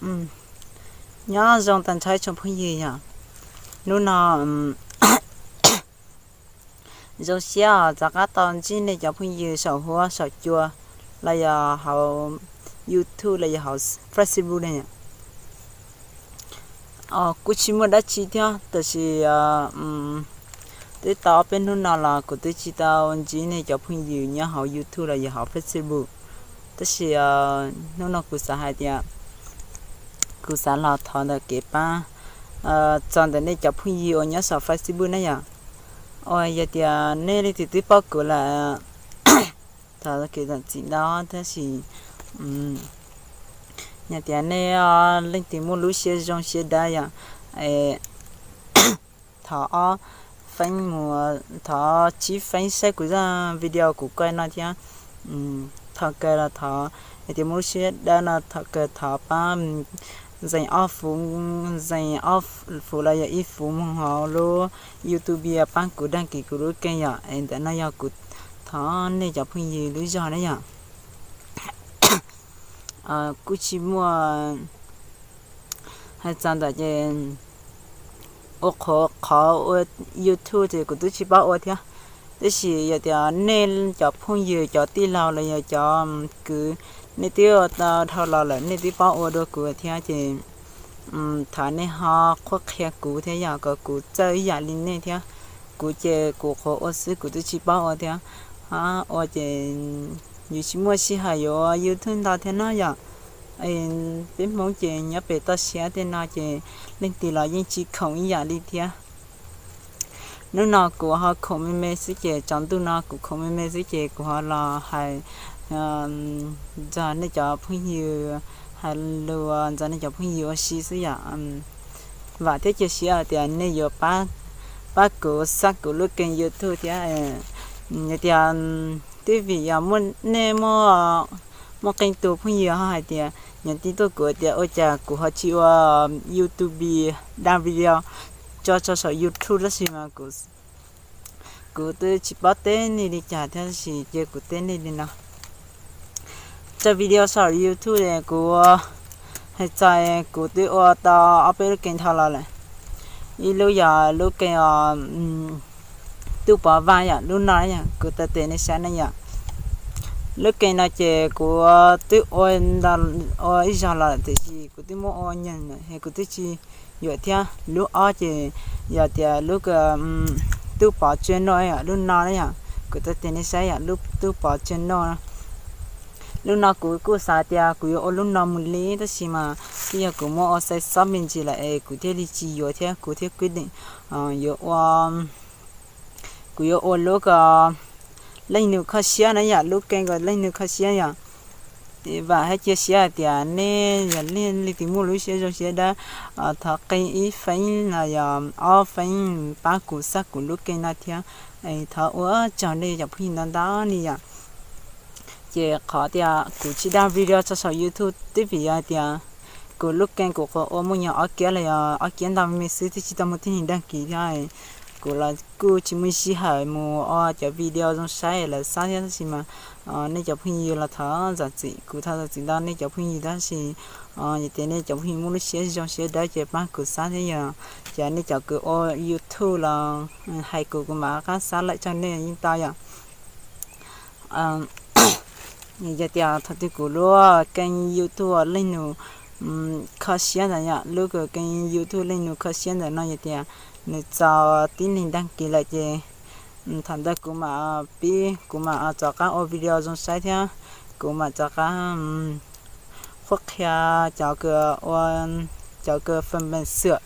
Nyob zoo tag nrho ib tsoom phooj ywg yom. Hnub no zoo siab os rov qab tau ntsib nej cov phooj ywg saum huab saum cua los yog hauv YouTube los yog hauv Facebook ne yom. Kuj tsis muaj dab tsi thiab tab sis twb tau ob peb hnub no los kuv twb tsis tau ntsib nej cov phooj ywg nyob hauv YouTube los yog hauv Facebook. Tab sis hnub no kuv xav hais tias kuv xav los thov ntawm kev pab txog ntawm nej cov phooj ywg uas nyob saum Facebook na yom. Uas yog tias nej leej twg twb paub kuv lawm, thov kev zam txim ntau tab sis yog tias nej leej twg muaj lub siab zoo siab dawb yom, thov feeb mus, thov tsib feeb saib kuv zaj video kuv kaij no thiab. Thov kawg los thov, yog tias muaj lub siab dawb no thov kawg thov pab zeem ob fuv, zeem ob fuv los yog ib fuv mus hauv lub YouTube pab kuv dag kis kuv lub keeg yom. Es ntawm no yog kuv thov nej cov phooj ywg lub zog na yom. Kuj tsis muaj hais txog ntawm ces ua qhov qhov ua YouTube ces kuv twb tsis paub ua thiab. Tab sis yog tias nej cov phooj ywg cov tij laug los yog cov kwv, nej twb ua tau dhau los lawm nej twb paub ua dua kuv thiab ces thov nej ho qhuab qhia kuv thiab yom, kom kuv txawj ib yam li nej thiab. Kuv ces kuv qhuav ua xwb kuv twb tsis paub ua thiab. Ho ua ces yus tsis muaj sij hawm yuav ua YouTube ntau thiab no yom. Peb Hmoob ces nyob pem toj siab tej no ces leej twg los yeej tsis khoom ib yam li thiab. Hnub no kuv ho khoom me me xwb ces tsaus ntuj no kuv khoom me me xwb ces kuv ho los hais txog nej cov phooj ywg, hais lus ntxog nej cov phooj ywg ua si xwb yom. Vam thiab cia siab hais tias nej yuav pab kuv xab kuv lub keeg YouTube thiab. Yog tias twb vim yog muaj nej muaj qee tus phooj ywg ho hais tias, nyav tij tuaj kuv tias ua cas kuv ho tsis ua YouTube dag video tso tso saum YouTube tab sis mas kuv twb tsis paub teb nej li cas thiab tab sis cia kuv teb nej li no. Tso video saum YouTube kuv hais txog kuv twb ua tau ob peb lub keeg dhau los lawm. Ib lub yog lub keeg Tub Pov Vaj yom, lub no yog kuv tau tes nej saib ne yom. Lub keeg no ces kuv twb ua ntau, ua ib zaug los tiam sis kuv twb muab ua nyeeg lawm es kuv twb tsis yuam thiab. Lub ob ces yog tias lub Tub Pov Tsw Noj yom, lub no na yom, kuv tau tes nej saib yom, lub Tub Pov Tsw Noj. Lub no kuv kuj xav tias kuv yuav ua lub no mus li tab sis mas twb yog kuv muab ua xav xob me ntsis lawm es kuv thiaj li tsis yuav thiab kuv thiaj kwj deem yuav ua, kuv yuav ua lub ko leej nus kho siab na yom, lub keeg ko leej nus kho siab yom. Vam thiab cia siab hais tias nej yog leej twg muaj lub siab zoo siab dawb, thov qee ib feeb los yog ob feeb pab kuv xab kuv lub keeg no thiab. Thov ua tsaug nej cov phooj ywg ntau ntau li yom. Ces qhov tias kuv tsis dag video tso saum YouTube twb vim yog hais tias kuv lub keeg kuv qhuav ua muaj nyob ob kiab los yog ob kiab ntau me xwb twb tsis tau muaj tib neeg dag kis thiab. Kuv los kuj tsis muaj sij hawm mus ua cov video zoo saib lawv xab thiab tab sis mas nej cov phooj ywg los thov zam txim, kuv thov zam txim ntau nej cov phooj ywg tab sis yog tias nej cov phooj ywg muaj lub siab zoo siab dawb ces pab kuv xab thiab yog ces nej cov kws ua YouTube los hais kuv kuv mam qab xab laim rau nej yeej tau yom. Yog tias thaum twg kuv lub keeg YouTube leej nus kho siab ntawd yom, lub keeg YouTube leej nus kho siab ntawm no yog tias nws txaus tib neeg dag kis lawm ces thaum ntawd kuv mam pib kuv mam rov qab ua video zoo saib thiab kuv mam rov qab qhuab qhia cov kws ua cov kws fem pes xwm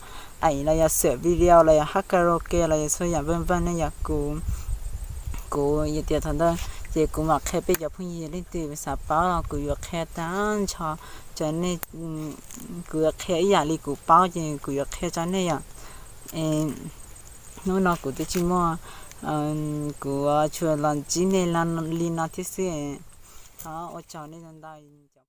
aim los yog xwm video los yog hab karaoke los yog txhua yam vej vej ne yom. Kuv, kuv yog tias thaum ntawd ces kuv mam qhia peb cov phooj ywg leej twg xav paub los kuv yuav qhia tag nrho rau nej, kuv yuav qhia ib yam li kuv paub ces kuv yuav qhia rau nej yom. Hnub no kuv twb tsis muaj, kuv tsuas los ntsib nej li no thiab xwb. Thov ua tsaug nej ntau ntau.